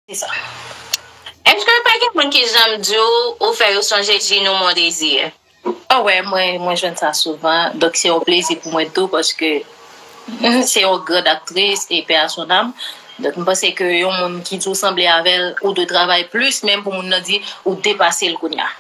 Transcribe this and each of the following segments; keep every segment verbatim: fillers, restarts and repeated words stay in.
Se sa. Èske pa gen moun ki janm di w ou fè yo sonje Ginou Mon Désir? Oh wè, mwen, mwen jwenn sa souvan. Donk, se yon plezi pou mwen tou, paske se yon grand aktris e pè a son âme. Donk, m panse ke yon moun ki di w sanble avè l, ou dwe travay plis, menm pou moun nan di ou depase l kounye a.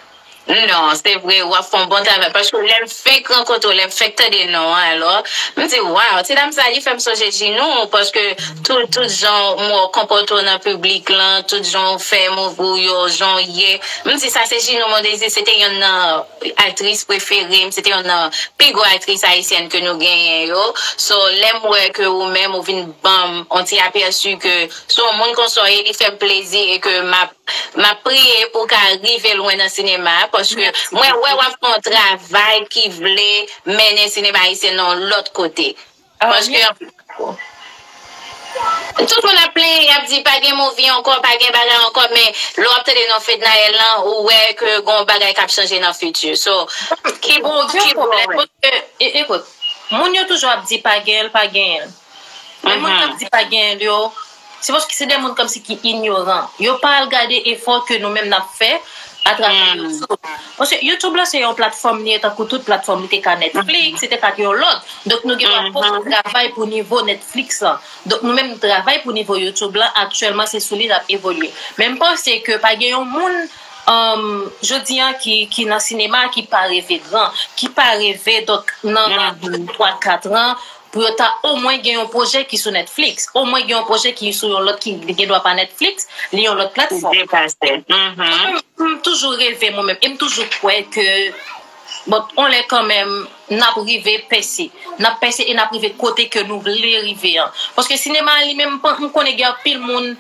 Non, se vre, w ap fè yon bon travay. Paske lè m fenk rankontre w, lè m fenk tande non an, alò, m di, waw, ti dam sa, li fè m sonje Ginou, paske tout, tout jan m wè w konpòte w nan piblik lan, tout jan w fè mouv ou yo, jan w ye, m di, sa se Ginou Mon Désir, se te yonn nan aktris prefere m, se te yonn nan pi gwo aktris ayisyèn ke nou genyen yo. So, lè m wè ke ou menm ou vin ban m yon ti apèsi ke se yon moun konsa w ye, li fè m plezi e ke m ap M ap priye pou w ka rive lwen nan sinema a, paske mwen wè w ap fè yon travay ki vle mennen sinema ayisyen nan yon lòt kote. Paske tout moun ap plenyen, y ap di pa gen movie ankò, pa gen bagay ankò, men lè w ap tande non Fednaelle lan, ou wè ke gon bagay k ap chanje nan fiti. So, keep, bon, gen yon pwoblèm, paske, e, ekout, moun yo toujou ap di pa gen l, pa gen l. Men moun k ap di pa gen l yo, se paske se de moun kòmsi ki inyoran. Yo pa al gade efò ke nou menm n ap fè atravè YouTube. Paske YouTube lan se yon platfòm li ye tankou tout platfòm, li te ka Netflix, li te ka yon lòt. Donk nou gen dwa poko travay pou nivo Netflix lan. Donk nou menm nou travay pou nivo YouTube lan, aktyèlman se sou li n ap evolye. Men m panse ke pa gen yon moun, um, jodi an ki, ki nan sinema ki pa reve gran, ki pa reve, donk nan, nan de, twa, kat an, pou yo ta omwen gen yon pwojè ki sou Netflix, omwen gen yon pwojè ki sou yon lòt ki gen dwa pa Netflix, li yon lòt platfòm. Depase. Mwen menm, m toujou reve mwen menm, e m toujou kwè ke, bon, on lè kanmenm, n ap rive pèse. N ap pèse e n ap rive kote ke nou vle rive an. Paske sinema a li menm, m konnen gen anpil moun,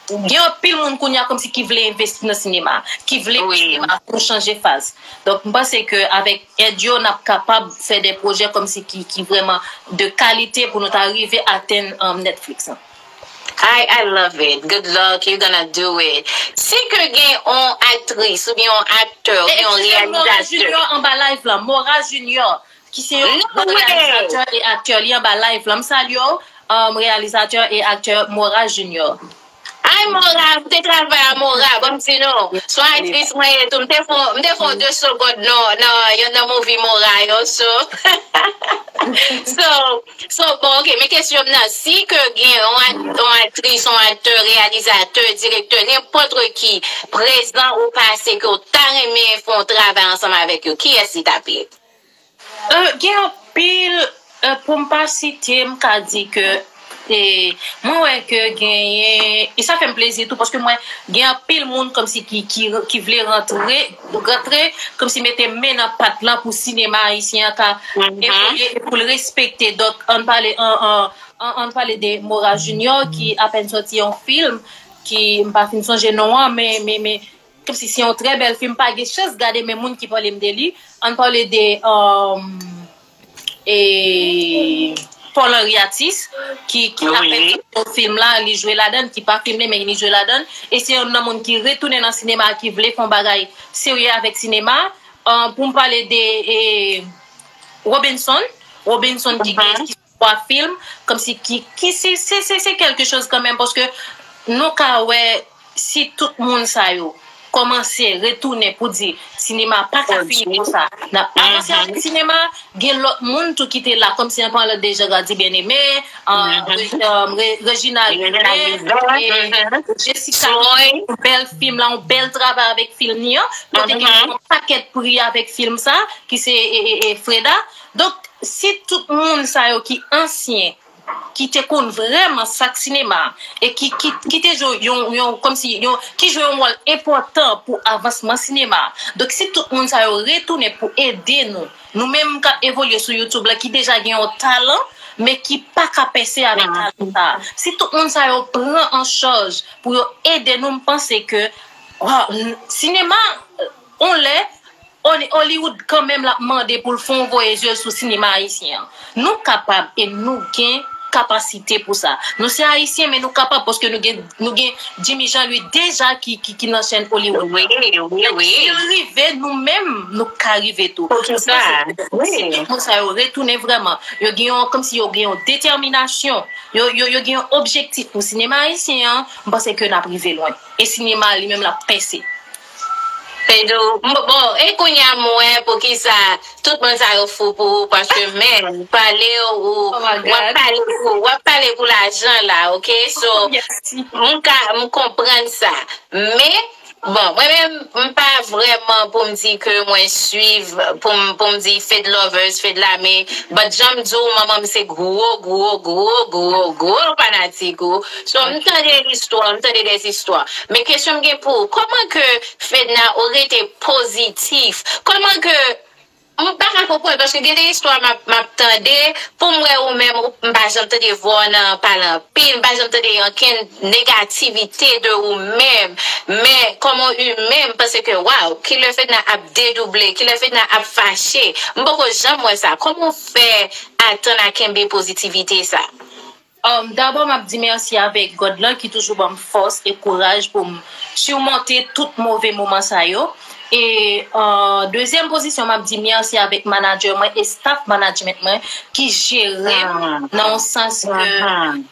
gen anpil moun kounye a kòmsi ki vle envesti nan sinema, ki vle ke sinema pou chanje faz. Donk, m panse ke avèk èd yo, n ap kapab fè de pwojè kòmsi ki, ki vrèman de kalite pou nou ta rive atenn, um, Netflix lan. I, I love it. Good luck. You're gonna do it. Si ke gen yon aktris oubyen yon aktè oubyen yon reyalizatè. Mora Junior anba live lan. Mora Junior, ki se yon reyalizatè e aktè, li anba live lan. M salye w, um, reyalizatè e aktè Mora Junior. Ay, Mora, m te travay a Mora, ban m di nou. Se yon aktris mwen ye tou, m te fè, m te fè yon de segond nan, nan, yon nan movie Mora yo, so. So, so, bon, ok, men kesyon m nan, si ke gen yon ak-, yon aktris, yon aktè, reyalizatè, direktè, nenpòt ki prezan ou pase ke w ta renmen fè yon travay ansanm avèk yo, kiyès li t ap ye? Euh, gen anpil, euh, pou m pa site, m ka di ke, e, mwen wè ke genyen, e sa fè m plezi tou, paske mwen gen anpil moun kòmsi ki, ki, ki vle rantre, rantre, kòmsi mete men nan pat lan pou sinema ayisyen an ka evolye e pou l respekte. Donk, ann pale, an, an, an, ann pale de Mora Junior ki apèn sòti yon fim ki, m pa fin sonje non an, men, men, men, kòmsi se yon trè bèl fim, pa gen chans gade, men moun ki pale m de li, ann pale de, um, e, Paul Henri Atis, ki, ki apèn sòti yon fim la, li jwe ladan, ki pa fim li, men li jwe ladan, e se yon nan moun ki retounen nan sinema, ki vle fè yon bagay serye avèk sinema. Um, pou m pale de, e, Robinson, Robinson ki gen twa fim, kòmsi ki, ki se, se, se, se kèlke choz kanmenm, paske nou ka wè si tout moun sa yo kòmanse retounen pou di sinema pa ka fini konsa. N ap avanse avèk sinema, gen lòt moun tou ki te la, kòmsi an palan de Jean Gardy Bien-Aimé, an, Re-, an, Re-, Reginald Hubert, e Jessica, yon bèl fim la, yon bèl travay avèk fim li an. Kote gen yon pakèt pri avèk fim sa, ki se, e, e, e Freda. Donk, si tout moun sa yo ki ansyen, ki te konn vrèman sa k sinema, e ki, ki, ki te jwe yon, yon, kòmsi, yon, ki jwe yon wòl enpòtan pou avansman sinema. Donk, si tout moun sa yo retounen pou ede nou, nou menm k ap evolye sou YouTube la, ki deja gen yon talan, men ki pa ka pèse avèk talan sa a. Si tout moun sa yo pran an chaj pou yo ede nou, m panse ke, waw, n-, sinema, on lè, Holi-, Hollywood kanmenm l ap mande pou l fè yon voye zye l sou sinema ayisyen an. Nou kapab e nou gen kapasite pou sa. Nou se Ayisyen, men nou kapab paske nou gen, nou gen Jimmy Jean Louis deja ki, ki, ki nan chèn Hollywood. Wi, wi, wi. Si l rive, nou menm, nou ka rive tou. Poukisa? Si tout moun sa yo retounen vrèman, yo gen yon, kòmsi yo gen yon detèminasyon, yo, yo, yo gen yon objektif pou sinema ayisyen an, m panse ke n ap rive lwen. E sinema li menm l ap pèse. Bon, e kounye a m wè poukisa tout moun sa yo fou pou ou, paske men pale ou w ap pale pou w ap pale pou lajan la, ok? So m ka m konprann sa. Men bon, mwen menm m pa vrèman pou m di ke mwen swiv pou m pou m di Fed Lovers, Fed Lame, but jan m di w manman m se gwo gwo gwo gwo gwo fanatik ou. So m tande istwa, m tande de istwa. Men kesyon m gen pou ou, kòman ke Fedna ou rete pozitif? Kòman ke m pa ka konprann paske gen de istwa m ap m ap tande pou m wè ou menm ou m pa janm tande vwa w nan pale anpil, m pa janm tande ankenn negativite de ou menm. Men kòman imen m panse ke waw, kilè Fedna ap dedouble, kilè Fedna ap fache. M poko janm wè sa. Kòman w fè atann a kenbe pozitivite sa? Dabò m ap di mèsi avèk God lan ki toujou ban m fòs e kouraj pou m simonte tout move moman sa yo. E dezyèm pozisyon m ap di mèsi avèk manadjè mwen e staff management mwen ki jere m nan yon sans ke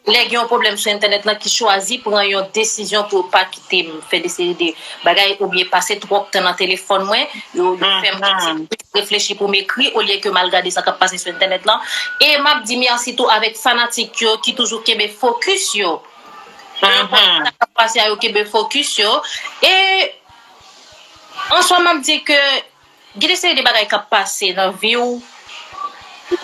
lè gen yon pwoblèm sou entènèt lan ki chwazi pran yon desizyon pou yo pa kite m fè de seri de bagay oubyen pase twòp tan nan telefòn mwen, yo fè m reflechi pou m ekri olye ke m al gade sa k ap pase sou entènèt lan. E m ap di mèsi tou avèk fanatik yo ki toujou kenbe fokis yo. Nenpòt sa k ap pase a yo kenbe fokis yo. E answa m ap di ke gen de seri de bagay k ap pase nan vi w.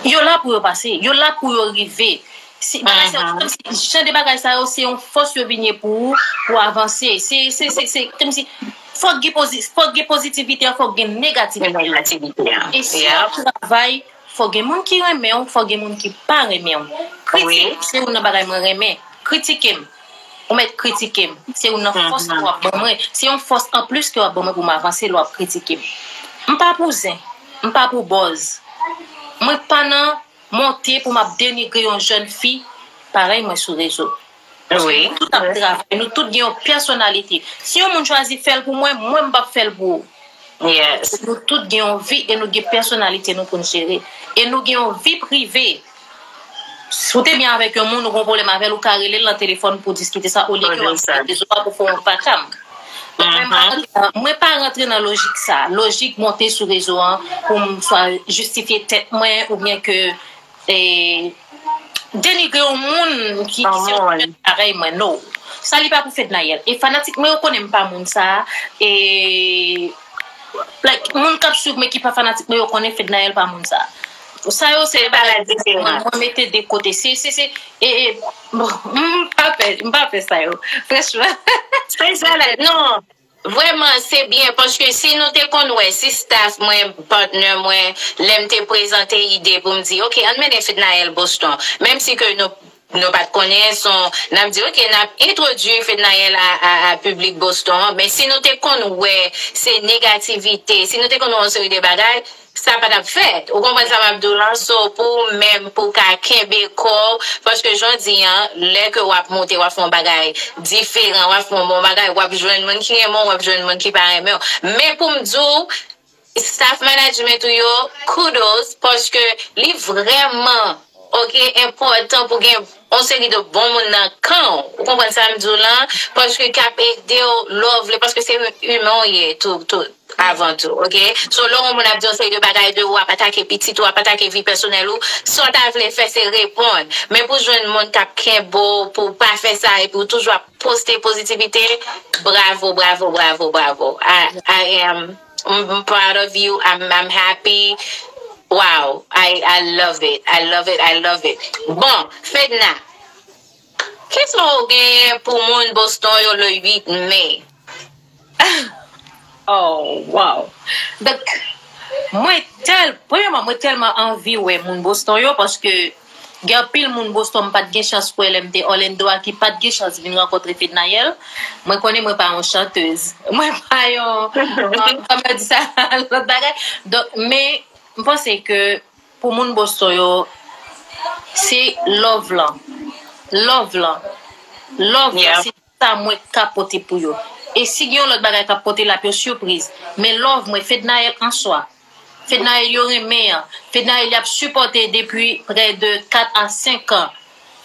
Yo la pou yo pase, yo la pou yo rive. Si bagay sa yo, kòmsi jan de bagay sa yo se yon fòs yo vin ye pou ou pou avanse. Se se se se kòmsi fòk gen pozi, fòk gen pozitivite an, fòk gen negativite an. E si w ap travay, fòk gen moun ki renmen w, fòk gen moun ki pa renmen w. Kritik se youn nan bagay mwen renmen. Kritike m. Ou mèt kritike m. Se youn nan fòs ke w ap ban mwen. Se yon fòs anplis ke w ap ban mwen pou m avanse lè w ap kritike m. M pa pou zen. M pa pou buzz. Mwen pa nan monte pou m ap denigre yon jèn fi parèy mwen sou rezo. Paske nou tout ap travay, nou tout gen yon pèsonalite. Si yon moun chwazi fè l pou mwen, mwen m p ap fè l pou ou. Nou tout gen yon vi e nou gen pèsonalite nou pou n jere. E nou gen yon vi prive. Si w te byen avèk yon moun, ou gen yon pwoblèm avè l, ou ka rele l nan telefòn pou diskite sa olye ke w ap sou rezo a pou fè yon pakam. Mwen pa rantre nan lojik sa. Lojik monte sou rezo an pou m swa jistifye tèt mwen oubyen ke e, denigre yon moun ki se yon jèn parèy mwen, no. Sa li pa pou Fednaelle. E fanatik mwen yo konnen m pa moun sa. E like, moun k ap swiv mwen ki pa fanatik mwen yo konnen Fednaelle pa moun sa. Sa yo se bagay mwen mete de kote. Se se se e, e bon, m pa fè m pa fè sa yo. Franchman. Se sa la, non. Vrèman, se byen, paske si nou te konn wè, si staff mwen, partner mwen, lè m te prezante ide pou m di, ok, ann mennen Fednaelle Boston, menm si ke nou nou pa t konnen, son, n ap di, ok, n ap entwodui Fednaelle a, a, a piblik Boston an, men si nou te konn wè se negativite, si nou te konn wè yon seri de bagay, sa pa t ap fèt. Ou konprann sa m ap di w lan? So, pou ou menm, pou w ka kenbe kò w, paske jan w di an, lè ke w ap monte, w ap fè yon bagay diferan, w ap fè yon bon bagay, w ap jwenn moun ki renmen w, w ap jwenn moun ki pa renmen w. Men pou m di w, staff management ou yo, kudos, paske li vrèman, ok, enpòtan pou gen yon seri de bon moun nan kan w. Ou konprann sa m di w lan? Paske k ap ede w lè w vle, paske se imen w ye tou, tou, avan tou, ok? So, lè yon moun ap di yon seri de bagay de ou, ap atake pitit ou, ap atake vi pèsonèl ou, sa w ta vle fè se reponn. Men pou jwenn moun k ap kenbe w, pou w pa fè sa, epi w toujou ap poste pozitivite, bravo, bravo, bravo, bravo. I, I am, I'm proud of you, I'm, I'm happy. Wow, I, I love it, I love it, I love it. Bon, Fedna, kisa w genyen pou moun Boston yo le uit me? Oh, wow. Donk, mwen tèl, premyèman, mwen tèlman anvi wè moun Boston yo, paske gen anpil moun Boston m pa t gen chans wè lè m te Orlando a ki pa t gen chans vin rankontre Fednaelle. Mwen konnen mwen pa yon chantèz. Mwen pa yon, um, kòman yo di sa, lòt bagay. Donk, men, m panse ke pou moun Boston yo, Se love lan. Love lan. Love lan, yeah, se sa mwen ka pote pou yo. E si gen yon lòt bagay k ap pote l, l ap yon sipriz. Men love mwen, Fednaelle an swa. Fednaelle yo renmen an. Fednaelle y ap sipòte depi prè de kat a senk an.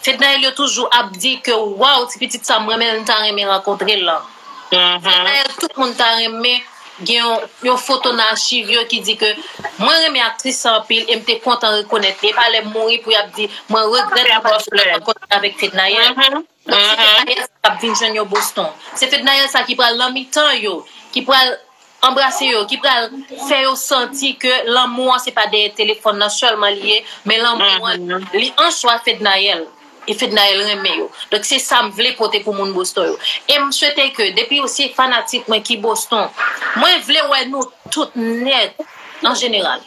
Fednaelle yo toujou ap di ke, waw, ti pitit sa, m renmen l, m ta renmen rankontre l lan. Fednaelle, tout moun ta renmen gen yon, yon foto nan achiv yo ki di ke mwen renmen aktris sa anpil e m te kontan rekonèt li. E pa lè m mouri pou y ap di, mwen regrèt mwen pa t rankontre avèk Fednaelle. Donk, se Fednaelle sa k ap vin jwenn yo Boston. Se Fednaelle sa ki pral nan mitan yo, ki pral anbrase yo, ki pral fè yo santi ke lanmou an se pa dèyè telefòn nan sèlman li ye, men lanmou an, li an swa Fednaelle. E Fednaelle renmen yo. Donk, se sa m vle pote pou moun Boston yo. E m swete ke, depi yo se fanatik mwen ki Boston, mwen vle wè nou tout nèt, an jeneral.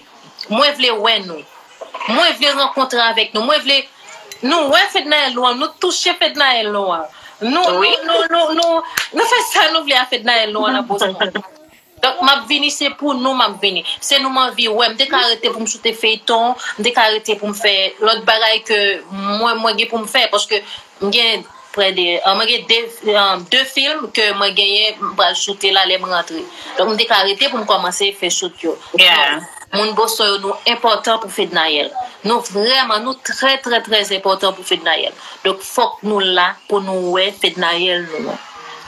Mwen vle wè nou. Mwen vle rankontre avèk nou. Mwen vle nou wè Fednaelle nou an, nou touche Fednaelle nou an. Nou, nou, nou, nou, nou, nou fè sa nou vle a Fednaelle nou an nan Boston. Donk, m ap vini, se pou nou m ap vini. Se nou m anvi wè. M te ka rete pou m choute feyton, m te ka rete pou m fè lòt bagay ke mwen, mwen gen pou m fè, paske m gen prè de, ah, mwen gen de, ah, de fim ke mwen genyen, m pral choute la lè m rantre. Donk, m te ka rete pou m kòmanse fè shoot yo. Yeah. Moun Boston yo, nou enpòtan pou Fednaelle. Nou vrèman, nou trè, trè, trè enpòtan pou Fednaelle. Donk, fòk nou la pou nou wè Fednaelle nou an.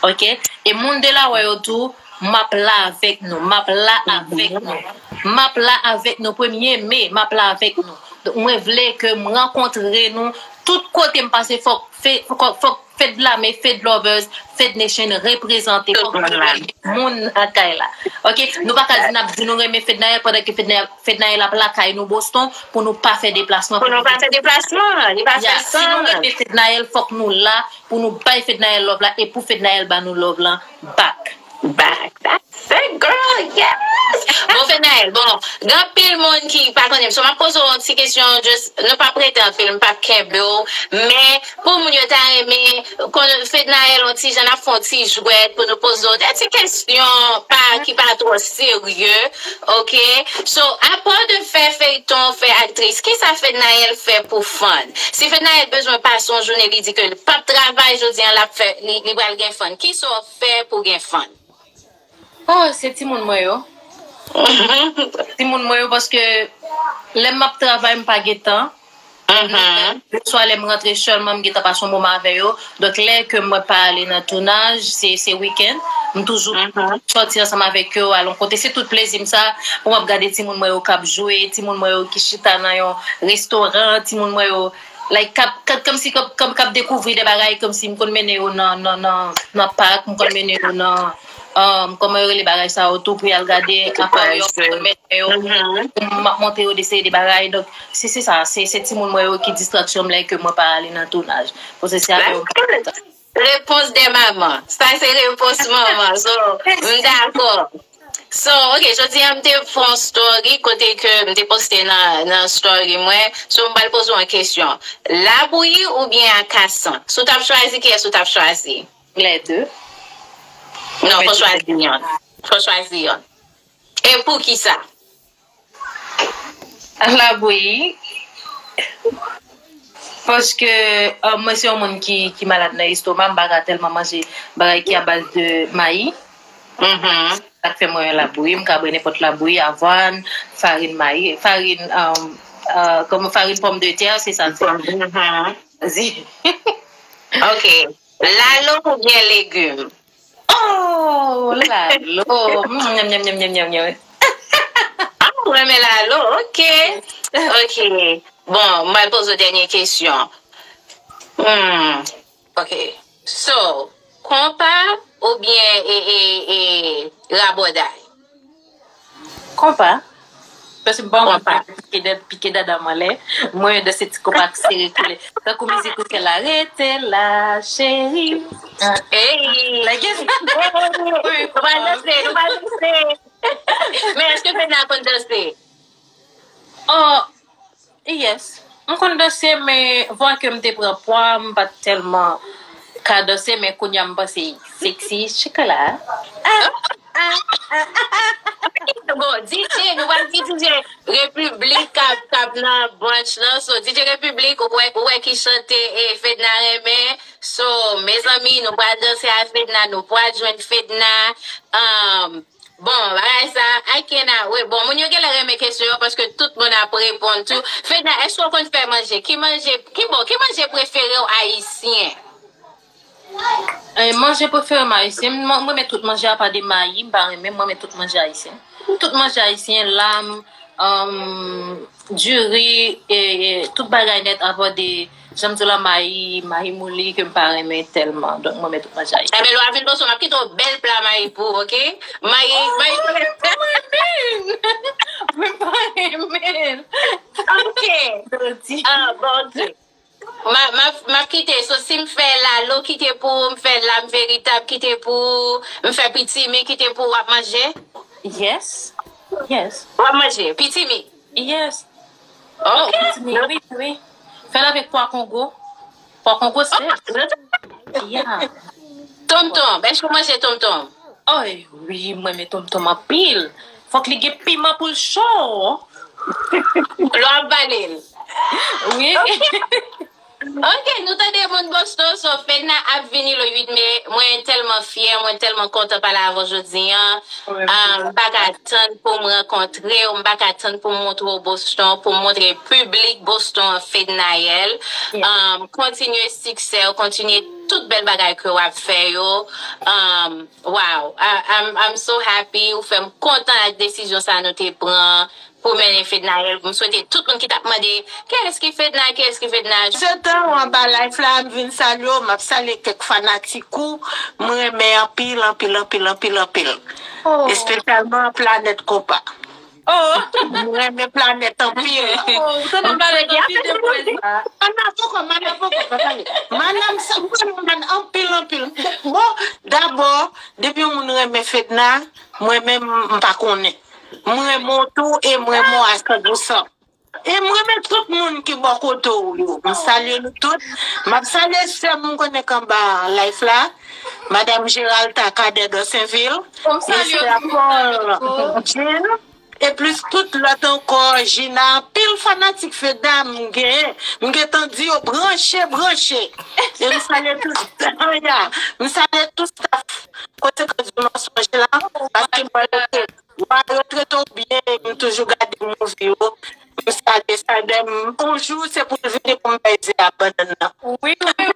Oke? E moun Delaware yo tou, m ap la avèk nou. M ap la avèk nou. M ap la avèk nou. Premye me, m ap la avèk nou. Donk, mwen vle ke m rankontre nou. Tout kote m pase, fòk Fe-, fòk, fòk Fed Lame, Fed Lovers, Fed Nation reprezante. Fòk nou renmen moun lakay la. Oke? Nou pa ka di n ap di nou renmen Fednaelle pandan ke Fednaelle, Fednaelle ap lakay nou Boston pou nou pa fè deplasman. Pou nou pa fè deplasman. Li pa fè sans. Si nou renmen Fednaelle, fòk nou la pou nou bay Fednaelle love la e pou Fednaelle ba nou love lan back. Back. That's it, girl. Yes! Bon, Fednaelle, bon, gen anpil moun ki pa konnen m. So, m ap poze w yon ti kesyon, just, nou p ap rete anpil, m p ap kenbe w. Men, pou moun yo ta renmen, konnen Fednaelle, yon ti jan n ap fè yon ti jwèt pou nou poze w de ti kesyon pa, ki pa twò serye, oke? So, apa de fè feyton, fè aktris, kisa Fednaelle fè pou fan? Si Fednaelle bezwen pase yon jounen, li di ke l p ap travay jodi an, l ap fè, li, li pral gen fan. Kisa w fè pou gen fan? Oh, se timoun mwen yo. Timoun mwen yo, paske lè m ap travay, m pa gen tan. Swa lè m rantre sèlman, m gen tan pase yon moman avè yo. Donk, lè ke mwen pa ale nan tounaj, se, se wikenn. M toujou sòti ansanm avèk yo, al yon kote. Se tout plezi m sa, pou m ap gade timoun mwen yo k ap jwe, timoun mwen yo ki chita nan yon restoran, timoun mwen yo Like, k ap, k ap, kòmsi, k ap, k ap, k ap dekouvri de bagay, kòmsi m konn mennen yo nan, nan, nan, nan pak, m konn mennen yo nan, um, kòman yo rele bagay sa yo tou, pou y al gade akwaryòm, m konn mennen yo, m ap montre yo de seri de bagay. Donk, se, se sa, se, se timoun mwen yo ki distraksyon m lè ke mwen pa ale nan tounaj. Paske se avè yo m pase tan. Repons de manman. Sa se repons manman. So, m dakò. So, ok, jodi a m te fè yon story kote ke m te poste nan, nan story mwen. So, m pral poze w yon kesyon. Labouyi oubyen akasan? Si w t ap chwazi, kiyès ou t ap chwazi? Les deux. Non, fò chwazi yonn. Fò chwazi yonn. E poukisa? Labouyi. Paske, euh, mwen se yon moun ki, ki malad nan estoma, m pa ka tèlman manje bagay ki a baz de mayi. Sa k fè mwen labouyi, m ka bwè nenpòt labouyi, avwàn, farin mayi, farin, euh, euh, kòman, farin pòmdetè, se sa l fè. Ok. Lalo oubyen legim? Oh, lalo. Mm, nyam, nyam, nyam, nyam, nyam, nyam. Ah, ou renmen lalo, ok. Ok. Bon, mwen poze w dènye kesyon. Hmm, ok. So, konpa oubyen e, e, e, rabòday? Konpa. Paske m pa yon moun ki pike dad, pike dada m anlè. Mwen, dan se ti konpa ki sere koule. Tankou mizik ou fè la, rete la, cheri. Hey! Like, yes. Hey! Nou pa danse, nou pa danse. Men, èske Fedna konn danse? Oh, yes. M konn danse, men vwa ke m te pran pwa, m pa t tèlman ka danse, men kounye a m panse seksi, chikala. Ah, ah, ah, ah. Bon, D J, nou pral gen D J Repiblik k ap, k ap nan brunch lan. So, D J Repiblik, ou wè, ou wè ki chante e Fedna renmen. So, mezanmi, nou pral danse a Fedna, nou pral jwenn Fedna. Um, bon, bagay sa, I cannot wait. Bon, moun yo genlè renmen kesyon yo paske tout moun ap reponn tou. Fedna, èske w konn fè manje? Ki manje, ki bon, ki manje prefere w ayisyen? Eh, manje prefere m ayisyen. Mwen, mwen renmen tout manje apa de mayi, m pa renmen, mwen renmen tout manje ayisyen. Tout manje ayisyen, lam, um, diri, e, e, tout bagay nèt apa de, jan m di w la, mayi, mayi mouli ke m pa renmen tèlman. Donk, mwen renmen tout manje ayisyen. Ebyen, lè w ap vin Boston, m ap kite yon bèl pla mayi pou ou, oke? Mayi, mayi mouli. Mwen pa renmen. Mwen pa renmen. Ok. Ah, bon, ok. M ap, m ap, m ap kite. So, si m fè lalo, kite pou ou, m fè lam veritab, kite pou ou, m fè pitimi, kite pou ou, w ap manje? Yes. Yes. W ap manje? Pitimi? Yes. Oh, Pitimi, wi, wi. Fè l avèk pwa kongo. Pwa kongo sèch. Yeah. Tonmtonm. Èske w manje tonmtonm? Oy, wi, mwen renmen tonmtonm anpil. Fòk li gen piman pou l cho. Lè w ap bale l. Wi. Ok, nou tande moun Boston, so Fedna ap vini le uit me. Mwen tèlman fyè, mwen tèlman kontan pale avè w jodi an. Mwen Ah, m pa ka tann pou m rankontre w, m pa ka tann pou m montre w Boston, pou m montre piblik Boston an Fednaelle. Yeah. Um, kontinye siksè w, kontinye tout bèl bagay ke w ap fè yo. Um, wow, I, I'm, I'm so happy, ou fè m kontan ak desizyon sa nou te pran pou mennen Fednaelle. M swete tout moun ki t ap mande kiyès ki Fedna, kiyès ki Fedna. Se tan ou anba live la, m vin salye w, m ap salye kèk fanatik ou, mwen renmen anpil, anpil, anpil, anpil, anpil. Oh. Espesyalman Planèt Konpa. Oh. Mwen renmen Planèt anpil. Oh, ou tande Planèt anpil de pwen sa. Manavoko, manavoko, manavoko. Manam sa, mwen renmen man anpil, anpil. Bon, dabò, depi yon moun renmen Fedna, mwen menm, m pa konnen. Mwen renmen w tou e mwen renmen w a san pou san. E mwen renmen tout moun ki bò kote w yo. M salye nou tout. M ap salye sè m, m konnen k anba live la. Madanm Geralta Cadet de Sainville. Bon, m salye Mesye w tou, Apol, Jean. E plis tout lòt ankò, Gina, anpil fanatik Fedna m gen. M gentan di yo branche, branche. E m salye tout, ya, m salye tout staff Konsekans di mansonj la, paske m wè yo te, wè yo trete w byen, m toujou gade movie yo. M salye sa de m, yon jou se pou l vini pou m bay ze a bannann nan. Wi, wi,